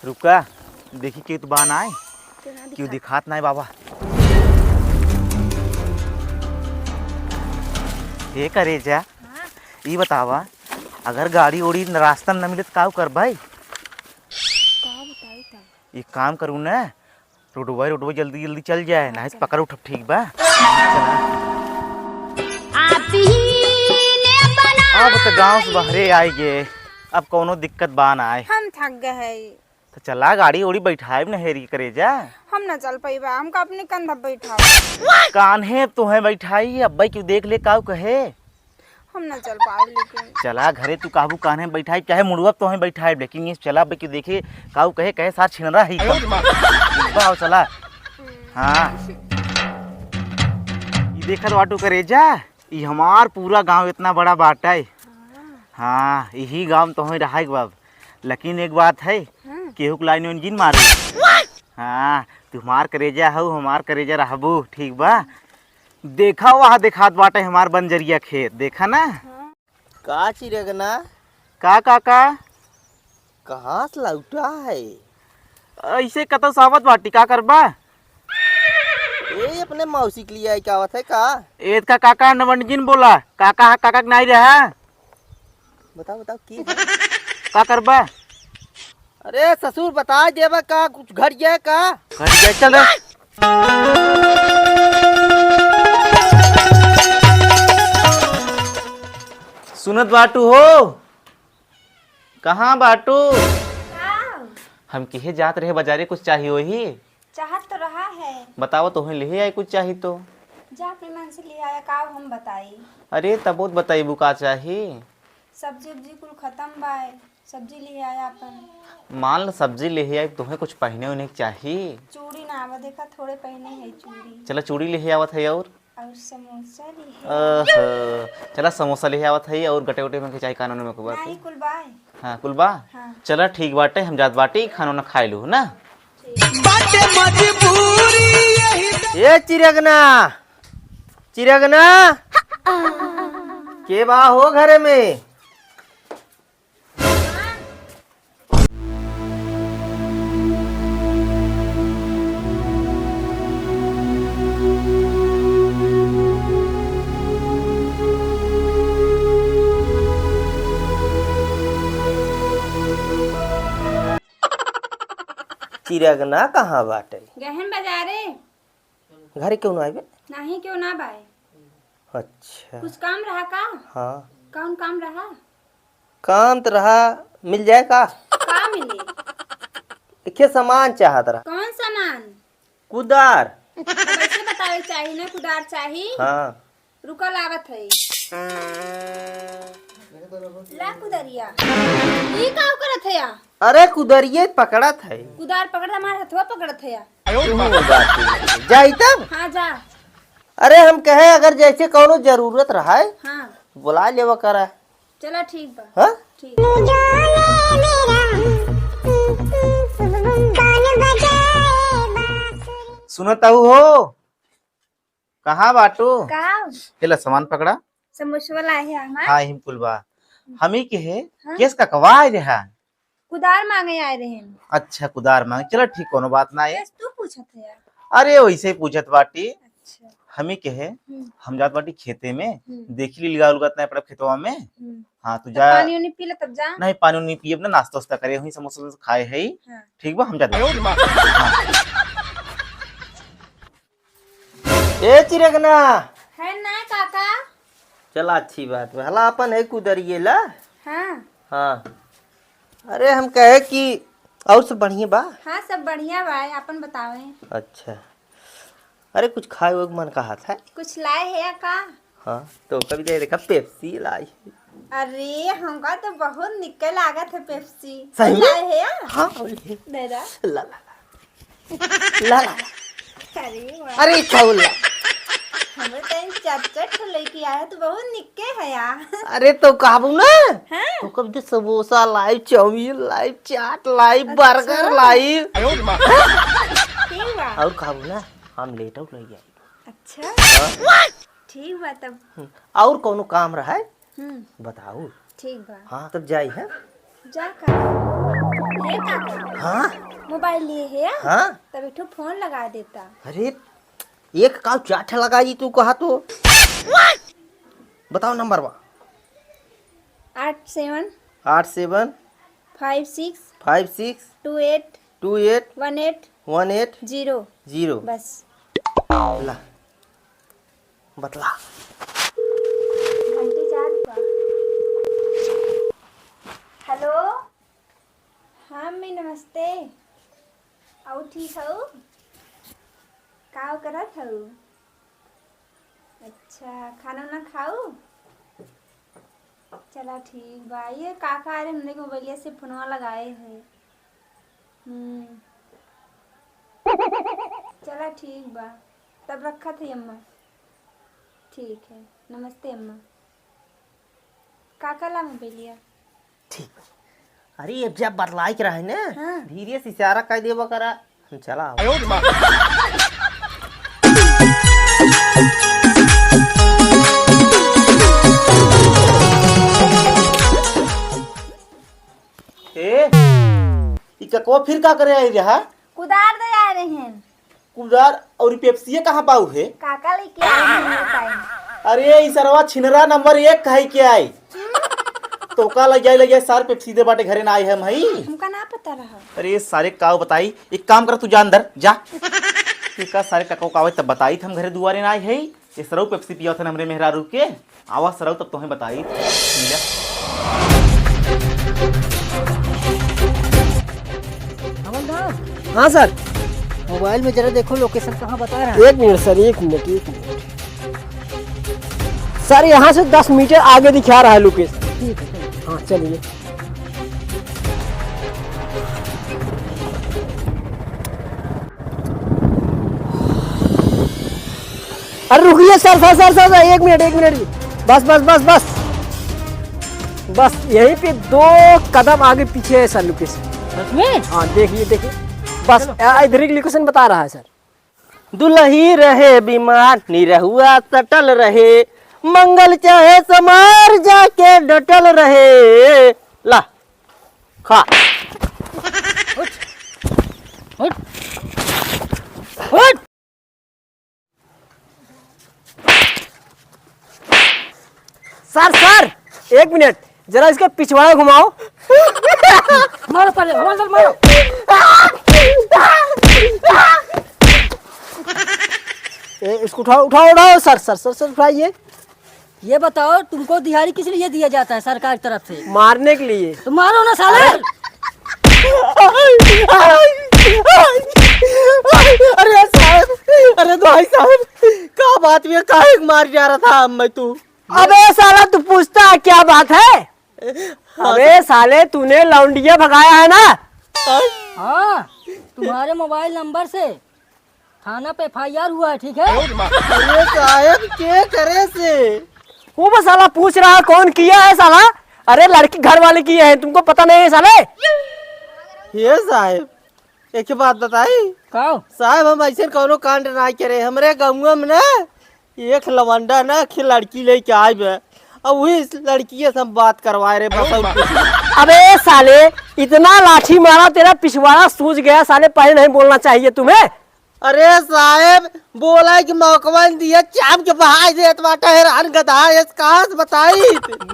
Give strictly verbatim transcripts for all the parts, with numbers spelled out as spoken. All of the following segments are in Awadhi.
रुका, देखी केहू तो बा नाय। केहू दिखात नाय बाबा। हे करेजा, हाँ। ई बतावा, अगर गाड़ी उड़ी न रास्ता में न मिले तो का करबा? का बताई तब? एक काम करू ना, रोडवा रोडवा जल्दी जल्दी चल जाए, नाहीं तो पकड़ उठब, ठीक बा? चला। आप ही ने बनाया। अब तो गाँव से बाहरे आइ गए, अब कौनो दिक्कत बा नाय। हम थक गए हैं। तो चला, गाड़ी उड़ी बैठाइब न हेरी करेजा। हम ना चल पाइबा, हमका अपने कंधा बैठाओ। कान्हे तोहे बैठाई, अब्बे क्यों देख ले काऊ कहे। हम ना चल पाओ लेकिन। चला घरे, तू कहबू कान्हे बैठाइब, चाहे मुड़वा तोहे बैठाइब, लेकिन ये चला अब्बे क्यों देखे काऊ कहे, कहे सार छिनरा ही। बा, चला। हाँ। ई देखत बाटू करेजा, ई हमार पूरा गांव इतना बड़ा बाटा है। हाँ। हाँ, यही गांव में तोहे रहाइक बाब। लेकिन एक बात है, हाँ। केहू के लाइन वाइन जिन मारू। हाँ, तू हमार करेजा हऊ, हमार करेजा रहबू, ठीक बा? देखा वहाँ देखात बाटे हमार बंजरिया खेत, देखा ना? हाँ। का चिरगना? का काका? कहाँ से लौटा है? ऐसे कतौ से आवत बाटी, का करबा? ए, अपने मौसी के लिए आई के आवत है का? ए, का काका नवंड जिन बोला, काका, काका के नाई रहा। बताओ, बताओ, की है? का करबा? अरे ससुर, बता देबा का, कुछ घट गया का? घट गया, चल रे। सुनत बाटू हो? कहाँ बाटू? का? हम किहे जात रहे बाजारे, कुछ चाही वही? चाहत तो रहा है। बताओ, तोहे लिहे आई कुछ चाही तो? जा अपने मन से लिहे आया, का हम बताई? अरे, तब बहुत बताइबू का चाही? सब्जी उब्जी कुल खत्म बाय, सब्जी लिहे आया अपन। मान ल, सब्जी लिहे आई, तोहे कुछ पहिने उन्हें के चाही? चूड़ी ना आवा, देखा थोड़े पहिने है चूड़ी। चला, चूड़ी लिहे आवत है और? और समोसा लिहे। ओहो, चला समोसा लिहे आवत है और गटे उटे में के चाही कानून में के बात। नहीं, कुल बाय। हाँ, कुल बा? हाँ। चला ठीक बाटे, हम जात बाटी, खाना उना खाए लू ना। बाटे मजबूरी यही। ए चिरगना, चिरगना, के बा हो घरे में? चिरगना कहाँ बाटे? गहन बाजारे। घरे क्यों ना आवे? नहीं, क्यों ना बाए? अच्छा। कुछ काम रहा का? हाँ। कौन काम रहा? काम तो रहा, मिल जाए का? का मिली? एके सामान चाहत रहा। कौन सामान? कुदार। अब ऐसे बतावे चाही ना, कुदार चाही। हाँ। रुका, लावत है। ला कुदरिया। ई का करत है या? अरे कुदरिये पकड़त है। कुदार पकड़त, हमार हथवा पकड़त है या? जाई तब। हाँ, जा। अरे हम कहे अगर जैसे कौनो जरूरत रहा है, हाँ। बुला लेवा करा। चला ठीक बा। हाँ? ठीक। सुनत हऊ हो? कहाँ बाटू? का? हेला सामान पकड़ा। समोसवा लाए है हमार। हाँ, हिम कुल बा। हमी के है, हाँ? केस का कवा आए रहा? कुदार मांगे आए रहे हैं। अच्छा, कुदार मांगे। चला ठीक, कोनो बात ना है। केस तू पूछत है यार। अरे, वैसे ही पूछत बाटी। अच्छा। हमी के है, हम्म। हम जात बाटी खेते में, हम्म। देखी ली लगा उलगत ना पड़ा खेतवा में। हम्म। हाँ, तू तो जा। पानी उनी पी ले तब जा। नहीं, पानी उनी पियब ना, नाश्ता उस्ता करे हुई, समोसा उमोसा खाए है। हाँ। ठीक बा, हम जात बाटी। हाँ। ए चिरगना। है ना काका? चला अच्छी बात बा। हला अपन है कुदरिये ला। हाँ। हाँ। अरे हम कहे कि और सब बढ़िया बा? हाँ, सब बढ़िया बा, अपन बतावे। अच्छा। अरे कुछ खाए हुए मन कहा था? कुछ लाए है या का? हाँ, तो कभी दे देखा पेप्सी लाई। अरे, हमका तो बहुत निक्के लागत है पेप्सी। सही में? लाए है या? हाँ, वही है। दे दा। ला, ला, ला। ला, ला, ला। अरे, वाह। अरे, खाओ ला। हमरे तनी चार चार ठो लेके आया, तो बहुत निक्के है या। अरे, तो खाबू ना? हाँ। तो कब दे समोसा लाई, चाउमीन लाई, चाट लाई, अच्छा। बर्गर लाई। ठीक बा। और खाबू ना? हम लेट आउट लई जाई। अच्छा। हाँ। ठीक बा तब। हम्म, और कौनो काम रहा है? हम्म। बताओ। ठीक बा। हाँ, तब जाई है। जा कर। ए काका, हाँ? मोबाइल लिए है? हाँ? तब एक ठो फोन लगा देता। अरे, एक का चार ठे लगाई तू कहा तो। बताओ नंबर बा। आठ सेवन। आठ seven. Five six. Five six. Two eight. Two eight. One eight. One eight. Zero. Zero. बस। ला। बतला। घंटी चार हुआ। हेलो। हाँ, अम्मी, नमस्ते। अउ ठीक हऊ? का करत हऊ? अच्छा, खाना उना खाऊ? चला, ठीक बा। ये काका, अरे, हमने के मोबाइलिया से फोनवा लगाए है। हम्म। चला, ठीक बा। तब रखत है, अम्मा। ठीक है, नमस्ते, अम्मा। काका ला मोबाइलिया। ठीक बा। अरे, अब जब बतलाई के रहे ना, हाँ। धीरे से इशारा कर देबा करा। हम चला आवा। ए, ई ककवा फिर का करे आई रहा? कुदार दे आ रहे हैं। कुदार और ई पेप्सिया कहाँ पाऊ है? काका लेके आए हैं, बताएं। अरे, ई सरवा छिनरा नंबर एक कहे के आई। तो का लग जाए, लग जाए, सार पेप्सी दे बाटे घरे ना आए हम हई। हमका ना पता रहा। अरे, सारे का बताई, एक काम कर, तू जा अंदर, जा। तू का सारे कको का आवे तब बताई, हम घरे दुआरे ना आए हई। ये सरऊ पेप्सी पियावत है हमरे मेहरारू के। आवा सरऊ, तब तोहें बताई। मिला। हवलदार। हाँ सर। मोबाइल में जरा देखो, लोकेशन कहाँ बता रहा है। एक मिनट सर, एक मिनट, एक मिनट। सर, यहाँ से दस मीटर आगे दिखा रहा है लोकेशन। ठीक है, चलो। हाँ, चलिए। अरे रुकिए sir, sir, sir, sir, sir, एक मिनट, एक मिनट। बस, बस, बस, बस। बस यहीं पे दो कदम आगे पीछे है सर लोकेशन। सच में? हाँ, देखिए, देखिए। बस, चलो। आ, इधर ही लोकेशन बता रहा है सर। दुलही रहे बीमार, निरहुआ सटल रहे, मंगल चाहे समार जाके डटल रहे। ला, खा। उठ, उठ, उठ। सर, सर, एक मिनट, जरा इसका पिछवाड़ा घुमाओ। मारो पहले, हवलदार मारो। ए, इसको उठाओ, उठाओ, उठाओ, सर, सर, सर, सर, उठाइए। ये बताओ, तुमको दिहाड़ी किस लिए दिया जाता है सरकार की तरफ से? मारने के लिए। तो मारो ना साले। अरे साहब, अरे भाई साहब, का बात में काहे के मार जा रहा था मैं तू? अबे साला, तू पूछता है क्या बात है? हाँ, अबे साले, तूने लौंडिया भगाया है ना? हाँ, तुम्हारे मोबाइल नंबर से थाना पे एफ आई आर हुआ है, ठीक है? अरे साहब, के करे से? वो बस साला पूछ रहा, कौन किया है साला? अरे लड़की घर वाले किए हैं, तुमको पता नहीं है साले? ये साहब, एक बात बताई? का? साहब, हम ऐसे कौनो कांड ना करे। हमरे गौवा में ना एक लवंडा ना एक लड़की लेके आए बे। अब वही लड़की से हम बात करवाए रहे, बस और कुछ नहीं। अबे साले, इतना लाठी मारा, तेरा पिछवाड़ा सूज गया साले, पहले नहीं बोलना चाहिए तुम्हें। अरे साहेब, बोला कि मौकवा न दिया, चाप के बहाय देत बाटा, हैरान गधा है, कहाँ से बताई?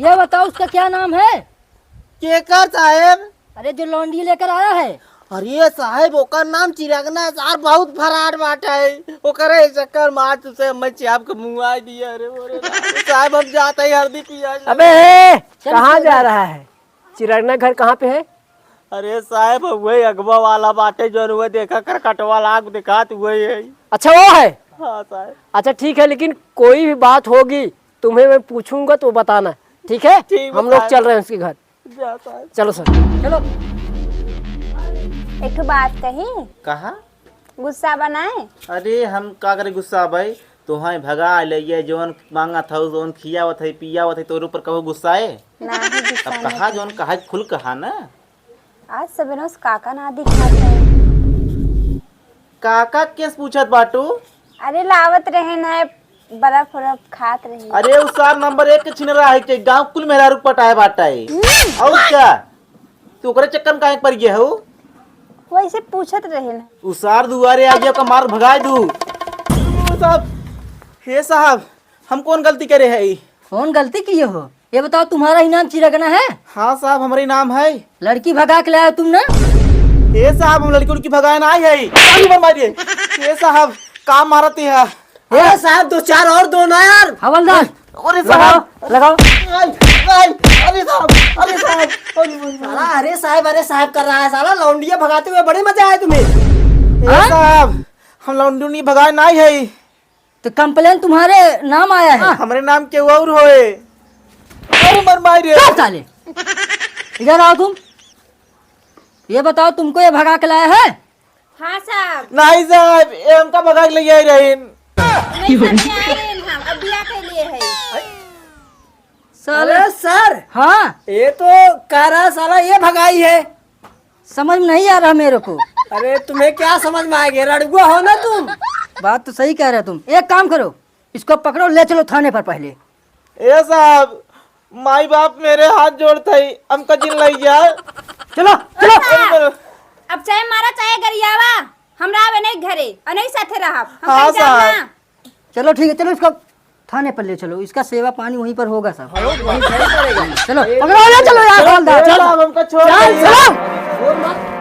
ये बताओ, उसका क्या नाम है? केकर साहेब? अरे, जो लौंडी लेकर आया है। अरे साहेब, ओकर नाम चिरगना है सार, बहुत फरार बाटा है, ओकरे चक्कर मार तुसे मैं चाप के मुआ दिया। अरे, अरे साहेब, हम जाते ही हल्दी पिया। अबे, चल, कहाँ चल, जा चल। रहा है? चिरगना घर कहाँ पे है? अरे साहेब, वही अगवा वाला बाटे, जौन वही देखा करकटवा लाग देखात वही है। अच्छा, वो है? हाँ साहेब। अच्छा, ठीक है, लेकिन कोई भी बात होगी, तुम्हें मैं पूछूंगा तो बताना, ठीक है? ठीक है हम लोग साहेब। चल रहे हैं उसके घर। जा साहेब। चलो सर। चलो। एक ठो बात कही। कहा? गुस्सा बनाए? अरे हम का करे गुस्सा भाई, तोहें भगा ले, ये जौन मांगत हऊ, जौन खियावत है, पियावत है, तोरे ऊपर कबो गुस्सा है? नाही, गुस्सा अब कहा, नहीं। जौन कहा, खुल कहा ना। आज सवेरे उस काका ना दिखात है। काका केस पूछत बाटू? अरे लावत रहे ना, बर्फ उर्फ खात रहे। अरे उ सार नंबर एक के छिनरा है के गांव कुल मेहरारू पटाए बाटा है। हम्म। और क्या? तू ओकरे चक्कर में काहे पड़ गया हो? वैसे पूछत रहे ना। उ सार दुआरे आ गया, ओका मार भगाए दू। साहब, हे साहब, हम कौन गलती करे है? कौन गलती किए हो? ये बताओ, तुम्हारा ही नाम चिरगना है? हाँ साहब, हमारा ही नाम है। लड़की भगा के लाए हो तुम ना? हे साहब, हम लड़की उड़की भगाए ना आए है। अरे मर मारिए। हे साहब, काम मारत है। अरे साहब, दो चार और दो ना यार। हवलदार, अरे लगाओ, साहब। लगाओ। आई, आई, अरे साहब, अरे साहब, अरे, अरे, साला अरे साहब, अरे साहब कर रहा है साला, लौंडिया भगाते हुए बड़े मजा आए तुम्हें। ए हाँ? साहब, हम लौंडू नहीं भगाए ना है। तो complain तुम्हारे नाम आया है? हाँ, हमरे नाम के और होए। अरे मर मार रे। चुप साले, इधर आओ तुम। ये बताओ, तुमको ये भगा के लाया है? हाँ साहब। नहीं साहब, ये हमका भगा के ले आए रहीन। नहीं साहब, नहीं आए रहीन हम, अब बिया के लिए है। साले अरे सर। हाँ। ये तो कह रहा साला ये भगाई है। समझ में नहीं आ रहा मेरे को। अरे तुम्हें क्या समझ में आएगा, रड़ुआ हो ना तुम। बात तो सही कह रहे हो तुम। एक काम करो, इसको पकड़ो, ले चलो थाने पर पहले। ए साहब, माई बाप मेरे हाथ जोड़त है, हमका जिन लई जा। चलो, चलो। साहब, अब चाहे मारा चाहे गरियावा, हम रहब नहीं घरे, और नहीं साथे रहब। हम हाँ कहीं जाब साहब। ना। चलो ठीक है, चलो इसको थाने पर ले चलो, इसका सेवा पानी वहीं पर होगा सब। चलो पकड़ो, ले चलो यार, हवलदार, चलो। साहब, हमका छोड़ चल, दीजिए। चलो।